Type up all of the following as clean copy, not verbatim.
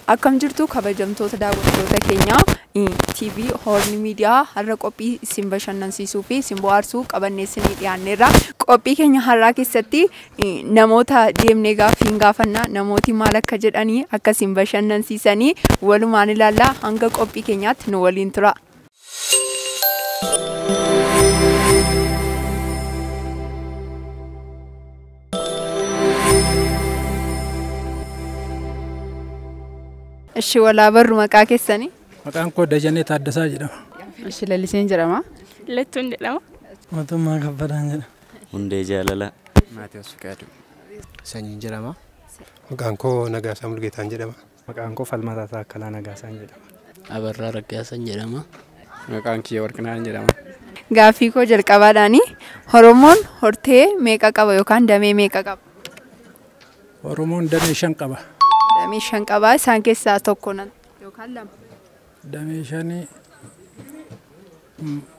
Akkam jirtu kabajamtoota daawwattoota keenyaa TV Horn Media har'a qophii isin bashannansiisuu fi isin bohaarsuu qabannee isinii dhiyaanneerra. Qophii keenya har'aa keessatti namoota deemnee gaaffii hin gaafannaa, namooti maal akka jedhanii akka isin bashannansiisanii walumaan ilaallaa. Hanga qophii keenyaatti nu waliin tura. Ishi walaa barru maqaa keessanii? Maqaan koo Dajanee Taaddasaa jedhama. Ishi Laliseen jedhama. Lattuun jedhama. Mootummaa Kabbadaan jedhama. Hundee Jaalalaa. Maatiyaas Fiqaaduu. Sanyiin jedhama. Maqaan koo Nagaasaa Mulgeetaan jedhama. Maqaan koo Falmataa Taakkalaa Nagaasaan jedhama. Abarraa Raggaasaan jedhama. Maqaan kiyya Warqinaan jedhama. Gaaffii koo jalqabaadhaani Oromoon hortee meeqa qaba yookaan damee meeqa qaba? Oromoon damee 5 qaba. Damee 5 qaba. Isaan keessaa tokko yookaan lama. Damee 5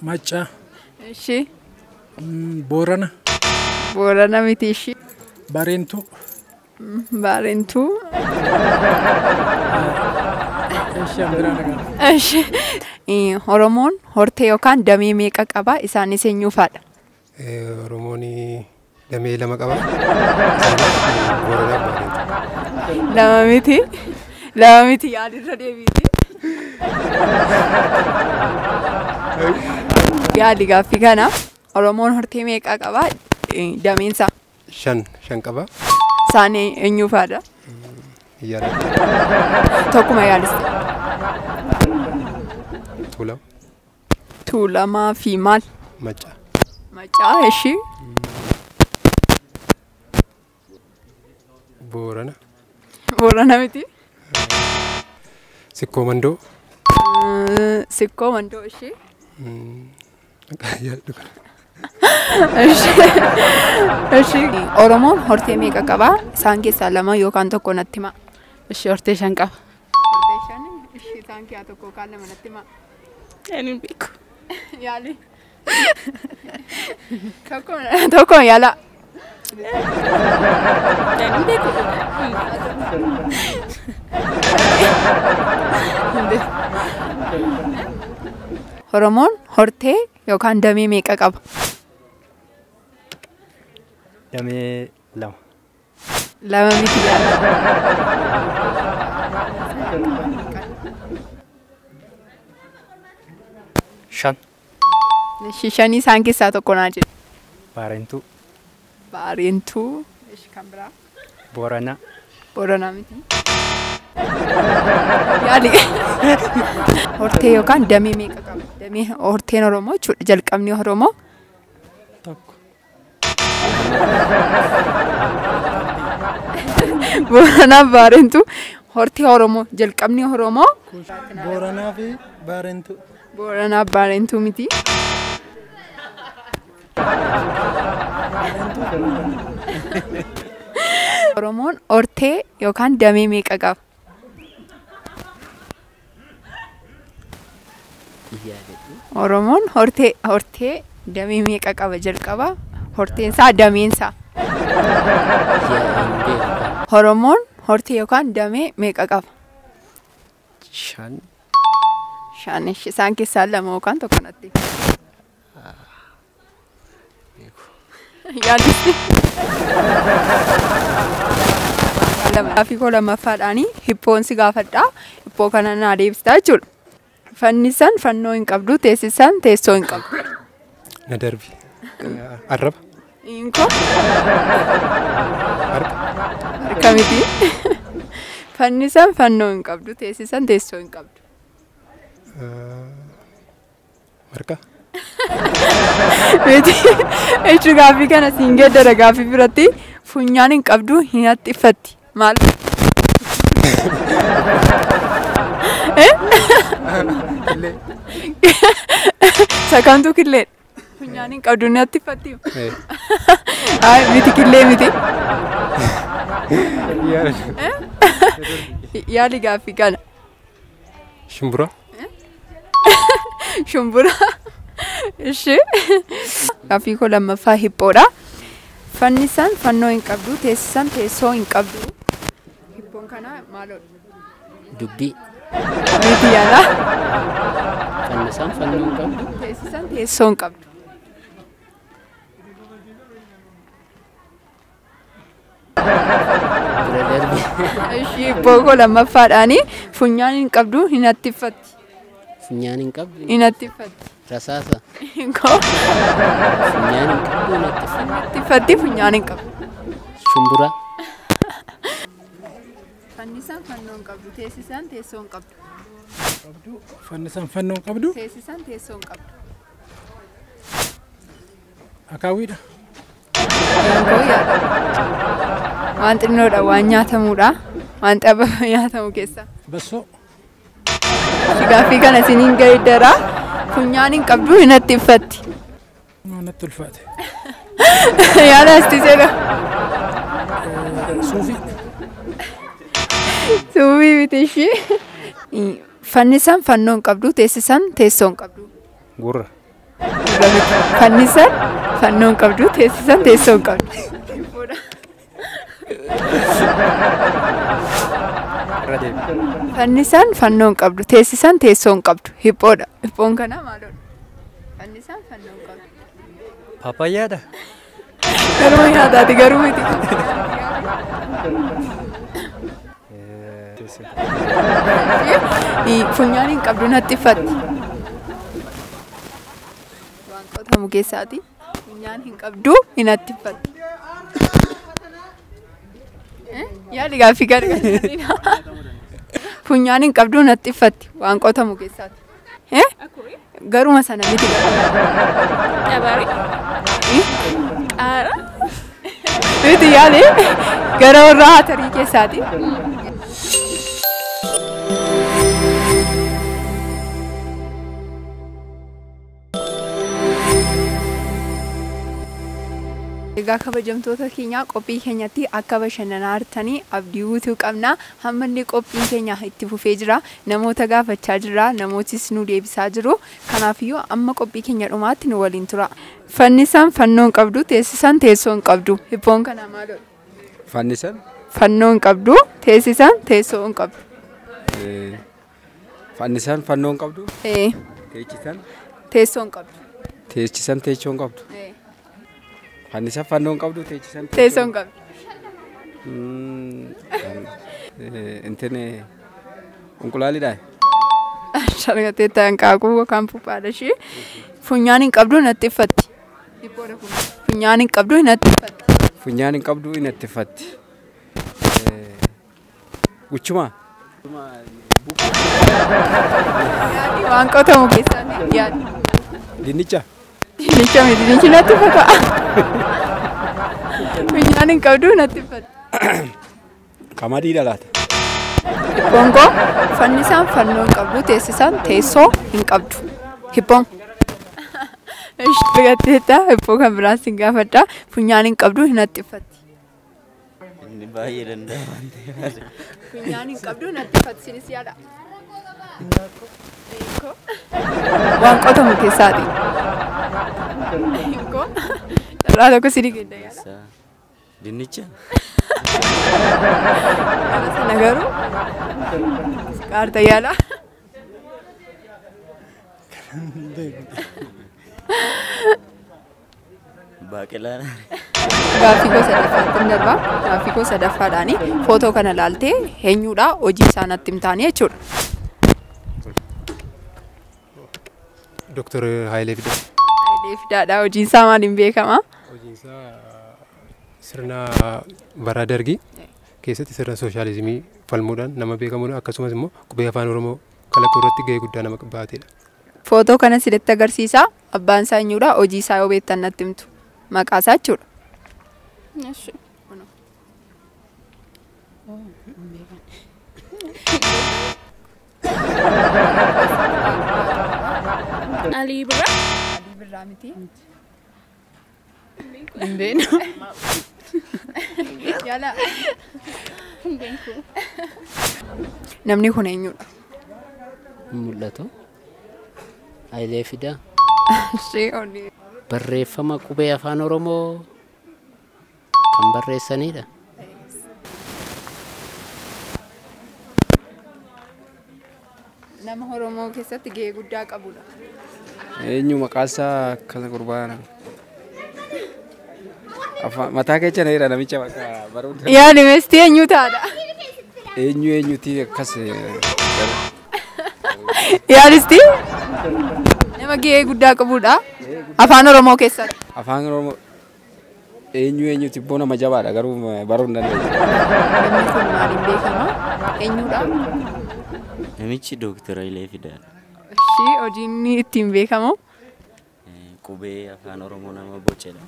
Maccaa. Ishi. Boorana. Boorana miti ishi. Bareentuu. Bareentuu. Ishi. Oromoon hortee yookaan damee meeqa qaba? Isaanis eenyuufaadha? Oromoon damee 2 qaba. Booranaa fi Bareentuu. Lama miti. Lama miti yaalirra deebiiti. Yaali gaaffii kana. Oromoon hortee meeqa qaba? Dameensaa? 5 qaba. Isaan eenyuufaadha? Yaala. Tokkuma yaaliste. Tuulama. Tuulamaa fi maal? Maccaa. Maccaa ishi. Boorana. Boorana miti. Sikkoo Mandoo. Sikkoo Mandoo ishi. Ishi. Oromoon hortee meeqa qaba? Isaan keessaa 2 yookaan 1 natti himaa. Ishi hortee 5 qaba. Hortee 5 ishi isaan keessaa 1 yookaan 2 natti himaa. Ani hin beeku. Yaali. Tokko yaala. Ani hin beeku. Oromoon hortee yookaan damee meeqa qaba? Damee 2. 2 miti yaala. 5. Ishi 5 isaan keessaa 1 naa jedhu. Bareentuu. Bareentuu. Ishi kan biraa? Booranaa. Booranaa miti. Yaali. Hortee yookaan damee meeqa qaba? Damee horteen Oromoo jechuudha. Jalqabni Oromoo. 1. Booranaa Bareentuu. Hortee Oromoo jalqabni Oromoo. Booranaa fi Bareentuu. Booranaa Bareentuu miti. Oromoon hortee yookaan damee meeqa qaba? Oromoon hortee damee meeqa qaba jalqaba? Horteensaa dameensaa. Oromoon hortee yookaan damee meeqa qaba? 5. 5 isaan keessaa 2 yookaan 1 natti. Yaalisti. Gaaffii koo lammaffaadhaani hippoon si gaafadhaa. Hippoo kana naa deebistaa jechuudha. Fannisan fannoo hin qabdu, teessisan teessoo hin qabdu. Na darbi. Arraba. Inkoo. Harka miti. Fannisan fannoo hin qabdu, teessisan teessoo hin qabdu. Marqa. Miti. Jechuun gaaffii kana siin geeddara gaaffii biratti funyaan hin qabdu hin haxxiffatti. Maal? Sakamtuu killee. Funyaan hin qabdu hin haxxiffatti. Ay miti killee miti. Yaali gaaffii kana. Shimbira. Shumbura. Ishee. Gaaffii koo lammaffaa hiphoodha. Fannisan fannoo hin qabdu, teessisan teessoo hin qabdu. Hiphoon kana maaloodha? Dubbii. Miti yaala. Fannisaan fannoo hin qabdu. Teessisan teessoo hin qabdu. Bira darbi. Ishee hiphoo koo lammaffaadhaani funyaan hin qabdu hin hattiffatti. Funyaan hin qabdu. Hin hattiffatti. Rasaasa. Koo Funyaan hin qabdu hin hattiffatti. hattiffatti funyaan hin qabdu. Shumbura. Fannisan fannoo hin qabdu, teessisan teessoo hin qabdu. Fannisan fannoo hin qabdu. Teessisan teessoo hin qabdu. Akaawwiidha. Koo yaada. Waan xinnoodha, waan nyaatamuudha. Waan xaba nyaatamu keessa. Bassoo. Gaaffii kana isiniin geeddara. Funyaan hin qabdu hin hattiffatti. Natti ulfaate. Yaada astiseedha. Suufii. Suufii miti ishee. Fannisan fannoo hin qabdu, teessisan teessoo hin qabdu. Gurra. Fannisan fannoo hin qabdu, teessisan teessoo hin qabdu. Irra deebi. Fannisan fannoo hin qabdu, teessisan teessoo hin qabdu. Hiphoodha. Hiphoon kana maaloodha? Fannisan fannoo hin qabdu. Paappaayyaadha. Garuu nyaataati garuu miti. Funyaan hin qabdu natti uffatti. Waan qotamu keessaati. Funyaan hin qabdu hin hattiffatti. Yaadi gaaffii gara. Funyaan hin qabdu natti uffatti. Waan qotamu keessaati. Garuma sana miti. Qabaarii. Qaara. Miti yaali gara warra hatarii keessaati. Egaa kabajamtoota keenya qophii keenyatti akka bashannanaa jirtanii abdii guutuu qabna. Hammallee qophiin keenya itti fufee jira. Namoota gaafachaa jira. Namootis nu deebisaa jiru. Kanaafiyyuu amma qophii keenya dhumaatti nu waliin tura. Fannisaan fannoo hin qabdu, teessisaan teessoo hin qabdu. Hiphoon kana maaloodha? Fannisan. Fannoo hin qabdu, teessisaan teessoo hin qabdu. Fannisaan fannoo hin qabdu. Teechisan. Teessoo hin qabdu. Teechisan teessoo hin qabdu. Fannisan fannoo hin qabdu, teechisan teessoo hin qabdu. Intin inqulaalidha. Shargatee ta'an qaaquu yookaan puphaadha ishee. Funyaan hin qabdu natti uffatti. Funyaan hin qabdu natti uffatti. Funyaan hin qabdu natti uffatti. Guchuma. Waan qotamu keessaati yaadi. Dinnicha. Dinnicha miti, dinnichi natti uffata. Funyaan hin qabdu natti uffatti. Qamadiidha laata. Hiphoon koo fannisaan fannoo hin qabdu, teessisaan teessoo hin qabdu. Hiphoon. Ishee hiphoo kan biraas hin gaafadha. Funyaan hin qabdu hin haxxiffatti. Inni baay'ee danda'a waan ta'eef. Funyaan hin qabdu hin haxxiffatti sinis yaada. Waan qotamu keessaati. Hinkoo. Carraa tokko sinii kenna yaada. Dinnicha. Gara sana garuu qaarta yaala. Baaqelaa. Gaaffii koo sadaffaatti hin darba. Gaaffii koo sadaffaadhaani footoo kana laaltee eenyuudha hojii isaa natti himtaanii jechuudha. Dooktar Hayilee Fidaa. Hayilee Fidaadha. Hojiin isaa maaliin beekama? Hojiin isaa sirna bara dargii keessatti sirna sooshaalizimii falmuudhaan nama beekamudha. Akkasumas immoo qubee afaan Oromoo kalaquu irratti gahee guddaa nama baatedha. Footoo kana sirriitti agarsiisa. Abbaan isaa eenyuudha? Hojii isaa yoo beektan natti himtu. Maqaa isaa jechuudha. Eshi. Alii Birraa. Alii Birraa miti. Hin beeknu. Yaala. Hin beeku. Namni kun eenyuudha? Mul'atu. Hayilee Fidaa. Ishee olii. Barreeffama qubee afaan Oromoo kan barreessanidha. Nama Oromoo keessatti gahee guddaa qabudha. Eenyu maqaa isaa akkasa qurbaana. Mataa keessa na jira namicha bakka baruun. Yaani meestii eenyu taadha? Eenyu eenyuti akkas. Yaadisti? Nama gahee guddaa qabudha. Afaan Oromoo keessatti. Afaan Oromoo eenyu eenyuti ibboo nama jabaadha garuu baruu hin dandeenye. Namni kun maaliin beekama? Eenyudha? Namichi Dooktar Hayilee Fidaadha. Ishii hojiin inni ittiin beekamu? Qubee afaan Oromoo nama bocedha.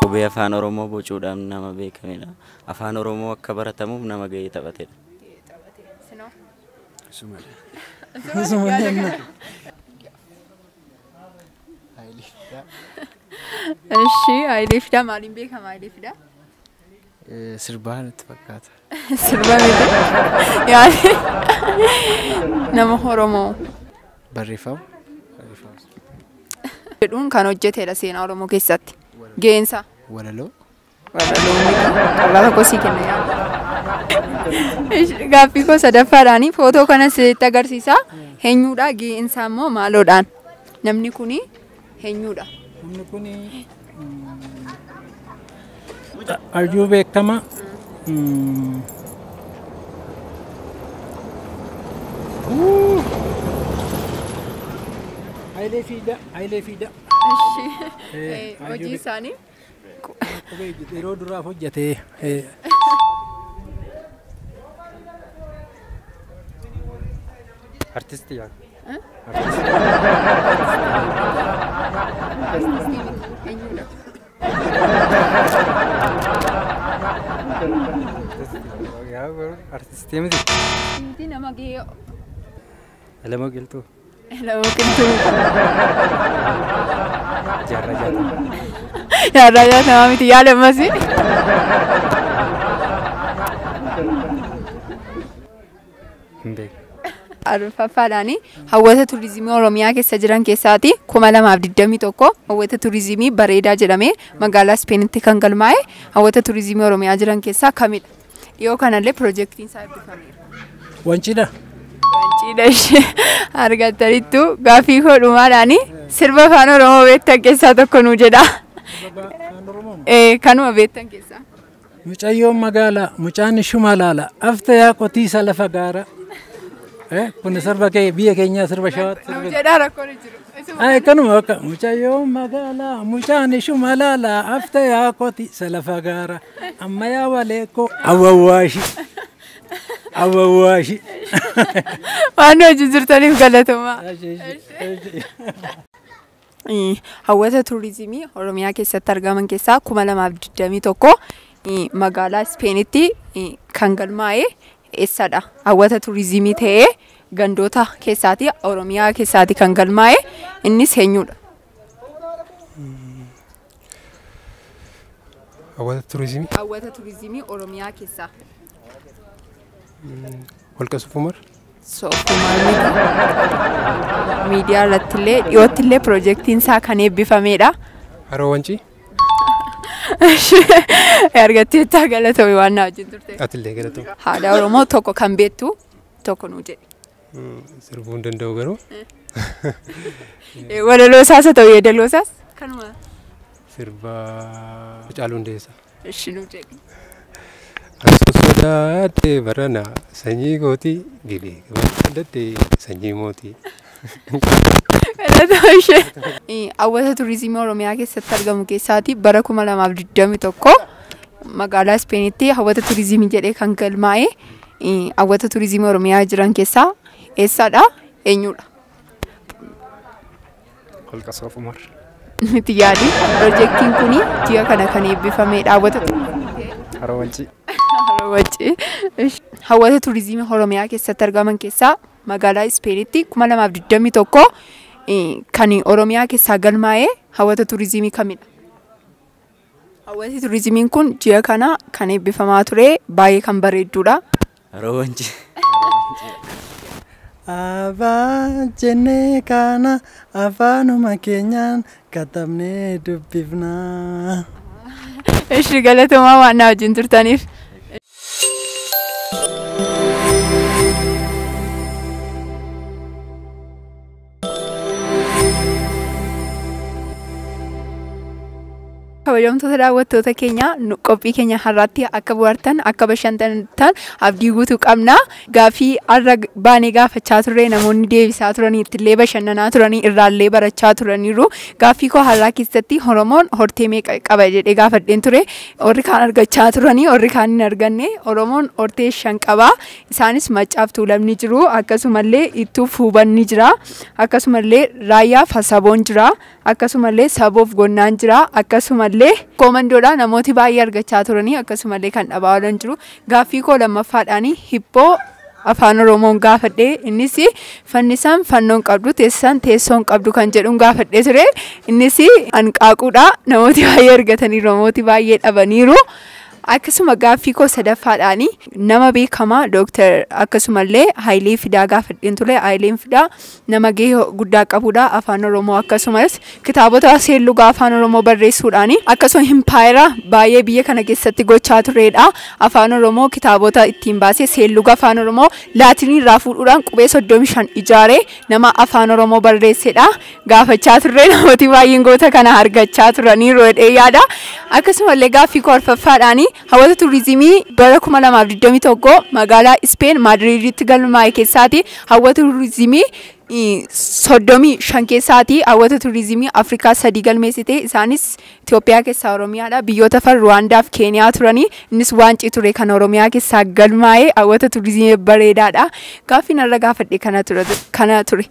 Qubee afaan Oromoo bocuudhaan nama beekamedha. Afaan Oromoo akka baratamuuf nama gahee taphatedha. Ishii Hayilee Fidaa maaliin beekama Hayilee Fidaa? Sirbaa natti fakkaata. Sirba miti. Yaani nama Oromoo. Barreeffama. Jedhuun kan hojjetedha seenaa Oromoo keessatti. Gaheensaa. Walaloo. Walaloo miti. Carraa tokko sii kenna yaada. Gaaffii koo sadaffaadhaani footoo kana sitti agarsiisa. Eenyudha gaheensaa immoo maaloodhaan? Namni kuni eenyudha? Namni kuni hayyuu beekamaa. Hayilee Fidaa, Hayilee Fidaa. Hojii isaanii? Yeroo duraaf hojjetee. Artistii yaa. Artistii miti. Eenyudha? Artistii miti. Miti nama gahee. Elemoo Qilxuu. Elemoo Qilxuu. Jaarraa Jaatamaa. Jaarraa Jaatamaa miti yaada ammasii. Hin beeku. Arfaffaadhaani hawwata turizimii Oromiyaa keessa jiran keessaati 2021 hawwata turizimii bareedaa jedhamee magaalaa Ispeenitti kan galmaa'e hawwata turizimii Oromiyaa jiran keessaa kamidha? Dhiyoo kanallee piroojeektiin isaa eebbifameera. Wanciidha. Wanciidha ishee argattaniittu gaaffii koo dhumaadhaani sirba afaan Oromoo beektan keessaa tokko nuu jedha. Kanuma beektan keessaa. Mucayyoon magaalaa mucaan shumalaala afta yaa qotiisa lafa gaara. Kun sirba kee biyya keenyaa sirba shawaatti. Nuu jedhaa rakkoon hin jiru. Ay kanuma bakka mucayyoon magaalaa mucaan shumalaala afta yaa qotiisa lafa gaara amma yaa waleekoo awwawwaashi awwawwaashi. Waan hojii jirtaniif galatoomaa. Hawwata turizimii Oromiyaa keessatti argaman keessaa 2021 magaalaa Ispeenitti kan galmaa'e eessadha? Hawwata turizimii ta'ee gandoota keessaati Oromiyaa keessaati kan galmaa'e innis eenyudha? Hawwata turizimii? Hawwata turizimii Oromiyaa keessaa. Holqa Soofumar? Soofumar miti. Miidiyaa irratti illee dhiyootti illee piroojeektiin isaa kan eebbifamedha. Haroo Wancii? Argatteettaa galatoomi waan na wajjin turte. Atillee galatoomi. Haadha Oromoo tokko kan beektu tokko nuu jedhi. Sirbuu hin danda'u garuu. Walaloo isaas haa ta'u yeedaloo isaas kanuma. Sirba Hacaaluu Hundeessaa. Ishi nuu jedhi. Ansu sodaadhe barana sanyii gootii gibee gabaadhadhe sanyii mootii. Galatoo ishee. Hawwata turizimii Oromiyaa keessatti argamu keessaati bara 2021 magaalaa Ispeenitti hawwata turizimii jedhee kan galmaa'e hawwata turizimii Oromiyaa jiran keessaa eessadha? Eenyudha? Holqa Soofumar. Miti yaadi. Piroojeektiin kun ji'a kana kan eebbifamedha. Hawwata turizimii ta'e. Haroo Wancii. Haroo Wancii. Hawwata turizimii Oromiyaa keessatti argaman keessaa magaalaa Ispeenitti 2021 kan Oromiyaa keessaa galmaa'e hawwata turizimii kamidha? Hawwati turizimiin kun ji'a kana kan eebbifamaa ture baay'ee kan bareedduudha. Haroo Wancii. Abaa jennee kana afaanuma keenyaan katabnee dubbifna. Ishi galatoomaa waan na wajjin turtaniif. Kabajamtoota daawwattoota keenya, qophii keenya har'aatti akka bohaartan, akka bashannantan abdii guutuu qabna. Gaaffii har'a baanee gaafachaa turre namoonni deebisaa turanii, ittillee bashannanaa turanii, irraallee barachaa turaniiru. Gaaffii koo har'aa keessatti Oromoon hortee meeqa qaba jedhee gaafadheen ture. Warri kaan argachaa turanii, warri kaan hin arganne. Oromoon hortee 5 qaba. Isaanis Maccaaf Tuulamni jiru, akkasumallee Ittuuf Hubanni jira, akkasumallee Raayyaaf Hasaboon jira, akkasumallee Saboof Gonnaan jira, akkasumallee Koomandoodha namooti baay'ee argachaa turanii, akkasumallee kan dhabaa oolan jiru. Gaaffii koo lammaffaadhaan hibboo afaan Oromoon gaafadhee, innis fannisaan fannoon qabdu, teessisaan teessoon qabdu kan jedhuun gaafadhee ture. Innis hanqaaquudha, namooti baay'ee argataniiru, namooti baay'ee dhabaniiru. Akkasuma gaaffii koo sadaffaadhaan nama beekamaa Dooktar akkasumallee Hayilee Fidaa gaafadheen ture. Hayileen Fidaa nama gahee guddaa qabudha afaan Oromoo, akkasumas kitaabota seerlugaa afaan Oromoo barreessuudhaan, akkasuma impaayera baay'ee biyya kana keessatti gochaa turedha. Afaan Oromoo kitaabota ittiin baasee, seerluga afaan Oromoo laatinii irraa fuudhuudhaan qubee 35 ijaaree nama afaan Oromoo barreessedha. Gaafachaa turre, namooti baay'een goota kana argachaa turaniiru jedhee yaada. Akkasumallee gaaffii koo arfaffaadhaan hawwata turizimii bara 2021 magaalaa Ispeen Maadriiditti galmaa'e keessaati hawwata turizimii 35 keessaati hawwata turizimii Afrikaa 3 galmeessite. Isaanis Itoophiyaa keessaa Oromiyaadha. Biyyoota afan Ruwaandaa fi Keeniyaa turanii, innis waancii ture kan Oromiyaa keessaa galmaa'e, hawwata turizimii bareedaadha. Gaaffiin har'a gaafadhe kana ture.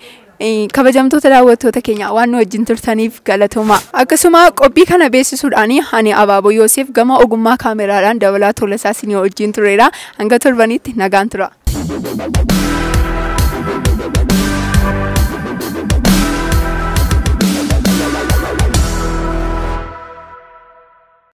Kabajamtoota daawwattoota keenya, waan nu wajjin turtaniif galatooma. Akkasuma qophii kana beeksisuudhaan ani Abaaboo Yoosef, gama ogummaa kaameraadhaan Dabalaa Tolasaa isinii wajjin tureera. Hanga torbanitti nagaan tura.